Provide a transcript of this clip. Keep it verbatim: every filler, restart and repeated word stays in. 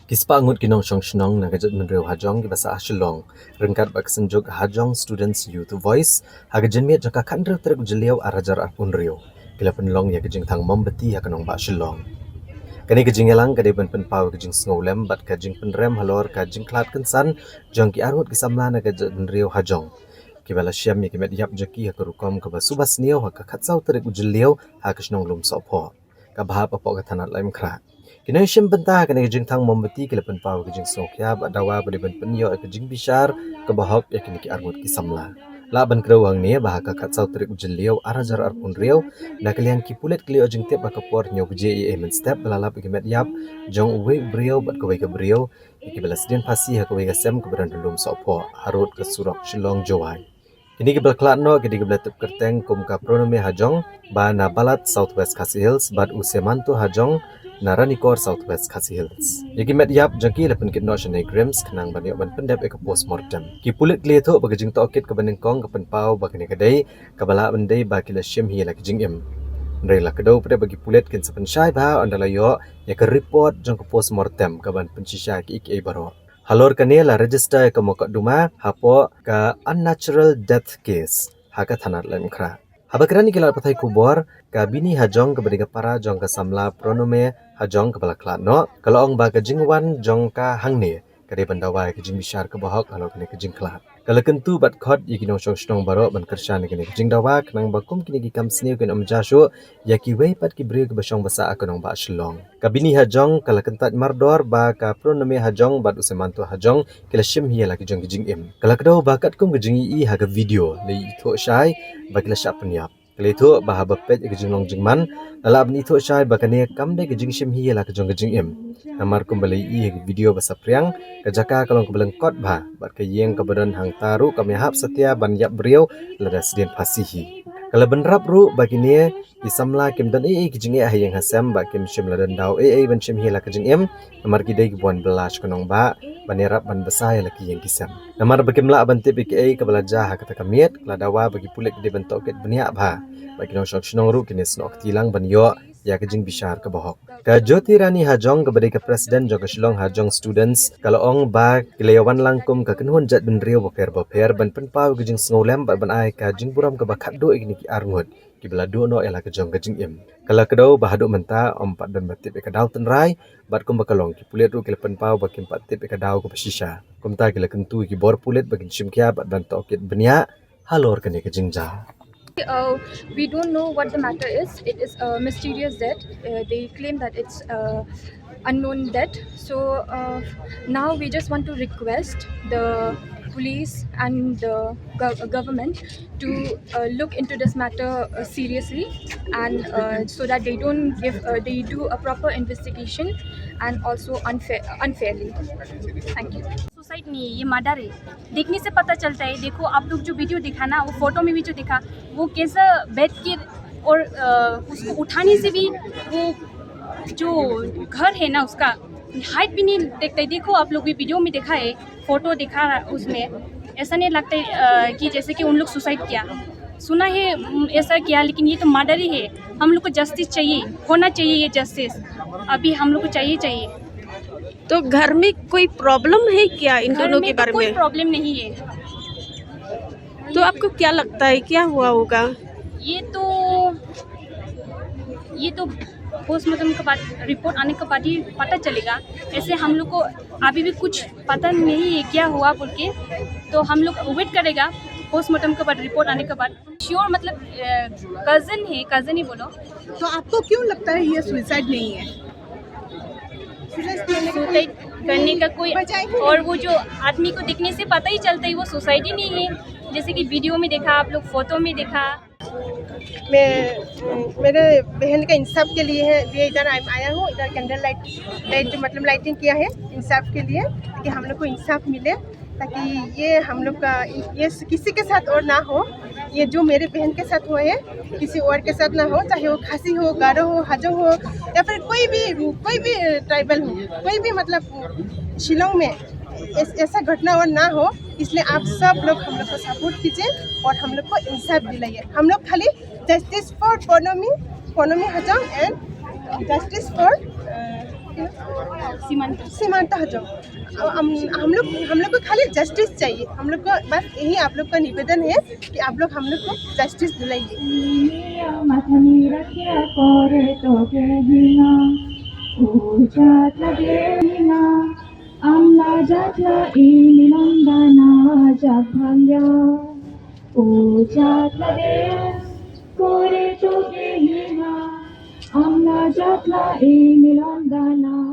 Ki spah ngut ki nongshong shnong na ka jaitbynriew Hajong kiba sah ha Shillong ryngkat bad ka synjuk Hajong Students Youth Voice ha ka janmiet jong ka khathynriew tarik u Jylliew arhajar arphew hynriew ki la pynlong ïa ka jingthang mombati ha ka nongbah Shillong. Kane ka jingïalang ka dei ban pynpaw ka jingsngewlem bad ka jingpynrem halor ka jingkhlad kynsan jong ki arngut ki samla na ka jaitbynriew Hajong kiba la shem ïa ki met ïap jong ki ha ka rukom kaba suba sniew ha ka khatsaw tarik u Jylliew ha ka shnong Lumsohphoh kaba hap hapoh ka thanat Laitumkhrah. Ki nongshim bynta ha kane ka jingthang mombati ki la pynpaw ka jingsngewkhia bad dawa ba dei ban pynïoh ïa ka jingbishar kaba hok ïa kine ki arngut ki samla. Lah ban kdew hangne ba ha ka khatsaw tarik u Jylliew arhajar arphew hynriew na ka liang ki pulit ki la ïoh jingtip ha ka por hynñiew baje eiei mynstep ba la lap ïa ki met ïap jong uwei u briew bad kawei ka briew ïa kiba la sdien phasi ha kawei ka sem kaba don ha Lumsohphoh harud ka surok Shillong Jowai. Kine kiba la khlad noh ki dei kiba la tip kyrteng kum ka Pronome Hajong ba na Balat, South West Khasi Hills bad u Semanto Hajong na Ranikor, South West Khasi Hills. Ïa ki met ïap jong ki la pynkit noh sha NEIGRIHMS khnang ban ïoh ban pyndep ïa ka post mortem. Ki pulit ki la ïathuh ba ka jingtohkit kaba nyngkong ka pynpaw ba kane ka dei kaba lah ban dei ba ki la shim hi la ki jingim. Hynrei la kdew pat ba ki pulit kin sa pynshai bha ynda la ïoh ïa ka report jong ka post mortem kaban pynshisha ïa kiei kiei baroh. Halor kane la register ïa ka mukotduma hapoh ka unnatural death case ha ka thanat Laitumkhrah. Haba kren ïa ki lad pathai khubor, ka Bini Hajong kaba dei ka para jong ka samla Pronome Hajong kaba la khlad noh ka la ong ba ka jingwan jong ka hangne ka dei ban dawa ïa ka jingbishar kaba hok halor kane ka jingkhlad. Ka la kyntu bad khot ïa ki nongshong shnong baroh ban kyrshan ïa kane ka jingdawa khnang ba kum kine ki kam sniew kin ym jia shuh ïa kiwei pat ki briew kiba shong ba sah ha ka nongbah Shillong. Ka Bini Hajong ka la kyntait mardor ba ka Pronome Hajong bad u Semanto Hajong ki la shim hi la ki jong ki jingim. Ka la kdew ba katkum ka jingïohi ha ka video la ithuh shai ba ki la shah pynïap. Ka la ithuh ba haba peit ïa ka jinglong jingman la lah ban ithuh shai ba kane kam dei ka jingshim hi la ki jong ki jingim. Namar kumba la ïohi ha ka video ba saphriang, ka jaka ka long kaba lyngkot bha bad ka ïing kaba don hangta ruh kam ïahap satia ban ïap briew lada sdien phasi hi. Ka la bynrap ruh ba kine ki samla kim don ei ei ki jingeh ha ïing ha sem bad kim shym la don daw ei ei ban shim hi la ka jingim. Namar ki dei kiba wan bylla sha ka nongbah ban ïarap ban bsa ïa la ki ïing ki sem. Namar ba kim lah ban tip ïa kiei kaba la jia ha kata ka miet, ka la dawa ba ki pulit ki dei ban tohkit bniah bha bad ki nongshong shnong ruh kin ïasnoh kti lang ban ïoh ïa ka jingbishar kaba hok. Ka Jyoti Rani Hajong kaba dei ka president jong ka Shillong Hajong Students ka la ong ba ki la ïawan lang kum ka kynhun jaitbynriew bapher bapher ban pynpaw ïa ka jingsngewlem bad ban ai ka jingburom kaba khatduh ïa kine ki arngut kiba la duh noh ïa la ka jong ka jingim. Ka la kdew ba haduh mynta ym pat don ba tip ïa ka daw tynrai bad kumba ka long ki pulit ruh ki la pynpaw ba kim pat tip ïa ka daw kaba shisha. Kumta ki la kyntu ïa ki bor pulit ba kin shim khia bad ban tohkit bniah halor kane ka jingjia. Uh, we don't know what the matter is. It is a mysterious death. Uh, they claim that it's uh, unknown death. So uh, now we just want to request the police and the gov- government to uh, look into this matter uh, seriously, and uh, so that they don't give uh, they do a proper investigation and also unfair unfairly. Thank you. सुसाइड नहीं है, ये मर्डर है। देखने से पता चलता है। देखो, आप लोग जो वीडियो देखा ना, वो फोटो में भी जो देखा, वो कैसा बैठ के और अ, उसको उठाने से भी वो जो घर है ना, उसका हाइट भी नहीं देखता है। देखो, आप लोग भी वीडियो में देखा है, फोटो देखा उसमें, ऐसा नहीं लगता है अ, कि जैसे कि उन लोग सुसाइड किया। सुना है उम, ऐसा किया, लेकिन ये तो मर्डर ही है। हम लोग को जस्टिस चाहिए, होना चाहिए ये जस्टिस। अभी हम लोग को चाहिए चाहिए। तो घर में कोई प्रॉब्लम है क्या इन घर दोनों में के तो बारे कोई में? प्रॉब्लम नहीं है। तो आपको क्या लगता है, क्या हुआ होगा? ये तो ये तो पोस्टमार्टम के बाद, रिपोर्ट आने के बाद ही पता चलेगा। ऐसे हम लोग को अभी भी कुछ पता नहीं है क्या हुआ बोल के, तो हम लोग वेट करेगा पोस्टमार्टम के बाद, रिपोर्ट आने के बाद। श्योर, मतलब कजन है, कजन ही बोलो। तो आपको क्यों लगता है ये सुसाइड नहीं है? सुसाइड करने का कोई सुसाइड करने का कोई वजह ही और वो जो आदमी को देखने से पता ही चलता है वो सुसाइड ही नहीं है। जैसे कि वीडियो में देखा, आप लोग फोटो में देखा। मैं मेरे बहन का इंसाफ के लिए है, लिए इधर आय- आया हूँ। इधर कैंडल लाइट लाइट मतलब लाइटिंग किया है इंसाफ के लिए, ताकि हम लोग को इंसाफ मिले, ताकि ये हम लोग का ये किसी के साथ और ना हो। ये जो मेरे बहन के साथ हुआ है, किसी और के साथ ना हो, चाहे वो खासी हो, गारो हो, हाजो हो, या फिर कोई भी कोई भी ट्राइबल हो, कोई भी मतलब शिलोंग में ऐस- ऐसा घटना और ना हो। इसलिए आप सब लोग हम लोग को सपोर्ट कीजिए और हम लोग को इंसाफ दिलाइए। हम लोग खाली जस्टिस फॉर पोनोमी, पोनोमी हजोंग and justice for सीमांत। सीमांत हजो। हम हम लोग हम लोग को खाली जस्टिस चाहिए। हम लोग को बस यही आप लोग का निवेदन है कि आप लोग हम लोग को जस्टिस दिलाइए। Mathani rakya kore to ke hinga, uja tlade hinga, amla jatla ini londana jabhangya, uja tlade kore to ke hinga, amla jatla ini londana.